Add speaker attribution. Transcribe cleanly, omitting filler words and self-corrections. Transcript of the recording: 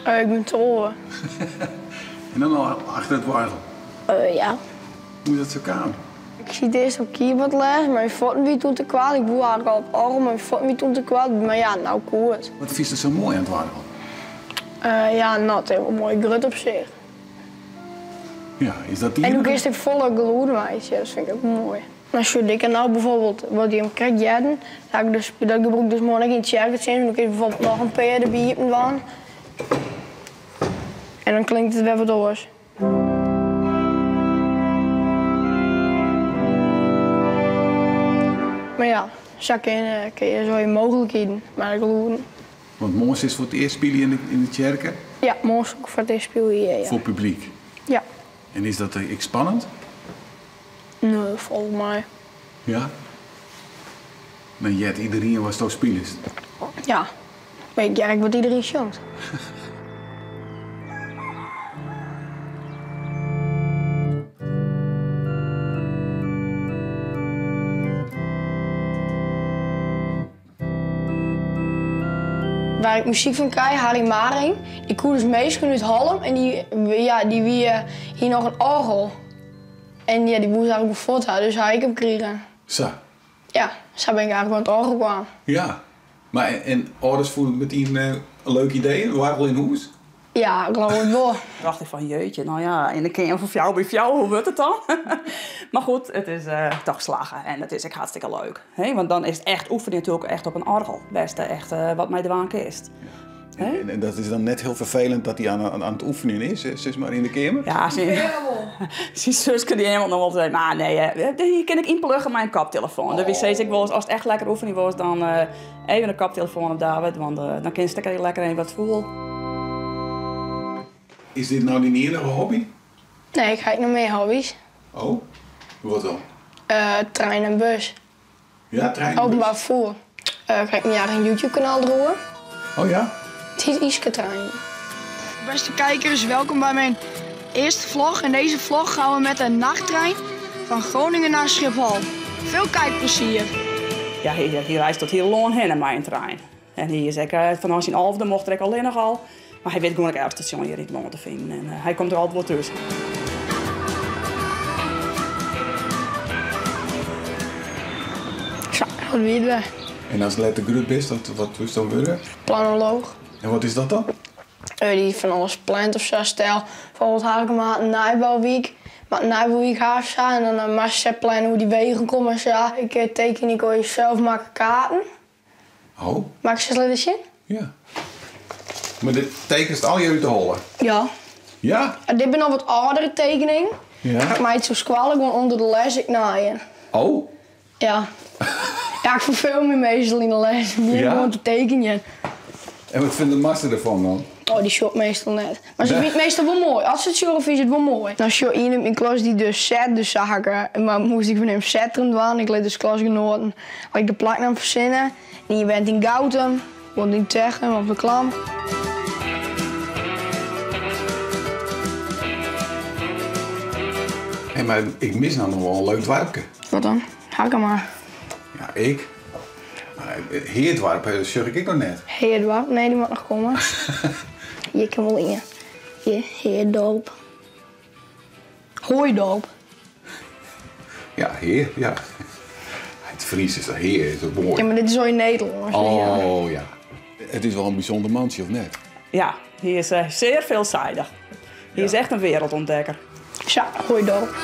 Speaker 1: Ik bin 12.
Speaker 2: En dan al achter it oargel?
Speaker 1: Ja.
Speaker 2: Hoe is dat sa kaam?
Speaker 1: Ik siet earst op keyboardles, mar myn fuotten wie toen te koart. Ik woe eigentlik al op oargel, mar myn fuotten wie toen te koart. Mar ja, no koe it.
Speaker 2: Wat fynst der sa moai oan it oargel?
Speaker 1: Ja, no, it is wol moai grut op sich.
Speaker 2: Ja, is dat dien?
Speaker 1: En do kinst ek folle gelûden meitsje, dat fyn ik ek wol moai. Dan sjoch ik en no bijvoorbeeld wat jim krekt hearden, dat ik dus, dat gebrûk ik dus moarn ek yn tsjerketsjinst, want dan kinst bijvoorbeeld noch in pear derby iepen dwaan en dan klinkt it wer wat oars. Mar ja, sa kinne je sa je mooglikheden mei de gelûden.
Speaker 2: Want moarn silst foar it earst spylje yn de tsjerke?
Speaker 1: Ja, moarn sil ik foar it earst spylje hjir, ja.
Speaker 2: Foar publyk?
Speaker 1: Ja.
Speaker 2: En is dat ek spannend?
Speaker 1: Nee, falt mei.
Speaker 2: Ja? Dan heart iderien watsto spylest?
Speaker 1: Ja, mar ik hear ek wat iderien sjongt. Waar ik muzyk fan krij, Harry Maring, dy koe dus minsken út Hallum en dy, ja, dy wie, hie noch in oargel. En ja, dy woe se eigentlik wol fuort ha, dus ha ik him krigen.
Speaker 2: Sa.
Speaker 1: Ja, sa bin ik eigentlik oan it oargel kaam.
Speaker 2: Ja. Mar en âlders fûnen it metien in leuk idee, in oargel yn hûs?
Speaker 1: Ja, ik leau it wol.
Speaker 3: Dacht ik fan jeetje, no ja, yn de keamer fan fjouwer by fjouwer, hoe wurdt it dan? Mar goed, it is toch slagge en it is ek hartstikke leuk. Hè, want dan is it echt oefenjen natuerlik echt op in oargel, wêr'tst echt wat mei dwaan kinst.
Speaker 2: En dat is dan net hiel ferfelend dat hy oan it oefenjen is, sis mar, yn de keamer?
Speaker 3: Ja, syn suske dy eamelt noch wolris even. Mar nee, dy kin ik ynplugge mei in koptelefoan. Dus wy sizze ek wolris, ast echt lekker oefenje wolst, dan even in koptelefoan op David, want dan kinst ek lekker even wat foel.
Speaker 2: Is dit no dyn iennige hobby?
Speaker 1: Nee, ik ha ek noch mear hobbys.
Speaker 2: Oh, wat dan?
Speaker 1: Trein en bus.
Speaker 2: Ja, trein en bus.
Speaker 1: Openbaar fervoer. Ik ha ek myn eigen YouTube-kanaal deroer.
Speaker 2: Oh ja?
Speaker 1: It hjit Yske Trein. Beste kijkers, welkom bij mijn eerste vlog. In deze vlog gaan we met de nachttrein van Groningen naar Schiphol. Veel kijkplezier!
Speaker 3: Ja, hy reist troch it hiele lân hinne mei in trein. En hy is ek fanôf syn alfde mocht er ek allinnich al. Mar hy wit gewoan ek elk stasjon hjir yn it lân te finen en hy komt der altyd wol thús.
Speaker 1: Sa, dat wie it wer.
Speaker 2: En ast letter grut bist, wat wolst dan wurde?
Speaker 1: Planolooch.
Speaker 2: En wat is dat dan?
Speaker 1: Dy't fan alles plant of sa. Stel, bijvoorbeeld Harkema hat in nijbouwyk, moat in nijbouwyk ha of sa en dan moatst sa planne hoe dy wegen komme en sa. Ik teken ek al selsmakke kaarten.
Speaker 2: Oh.
Speaker 1: Mei ik se ris litte sjen?
Speaker 2: Ja. Mar dit tekenst allegear út de holle?
Speaker 1: Ja.
Speaker 2: Ja?
Speaker 1: Dit binne al wat âldere tekeningen.
Speaker 2: Ja.
Speaker 1: Ha ik meitsje op skoalle gewoan ûnder de les ek naaien.
Speaker 2: Oh.
Speaker 1: Ja. Ja, ik ferfeel my meastal yn de les. Ik begjin gewoan te tekenjen.
Speaker 2: En wat fynt de master derfan dan?
Speaker 1: Oh, dy sjocht meastal net. Mar se fynt it meastal wol moai. As se it sjogge, fine se it wol moai. Dan sjoch ien út myn klas dy't dus set, dus sa ha ik, mar moast ik fan him Settrum dwaan. Ik lit dus klasgenoaten ek de plaknaam fersinne. En ien wennet yn Goutum, woont yn Techum of De Klamp.
Speaker 2: Hé, mar ik mis no noch wol in leuk doarpke.
Speaker 1: Wat dan? Harkema.
Speaker 2: Ja, ik. Heerdoarp sjoch ik ek noch net.
Speaker 1: Heerdoarp? Nee, dy moat noch komme. Hjir kin wol ien. Hjir, Heerdorp. Hooidorp.
Speaker 2: Ja, Heer, ja. It Frysk is dat Heer, is dat moai.
Speaker 1: Ja, mar dit is al yn Nederlânsk.
Speaker 2: Oh ja. It is wol in bysûnder mantsje, of net?
Speaker 3: Ja, hy is zeer veelzijdig. Hy is echt in wereldontdekker.
Speaker 1: Sa, Hooidorp.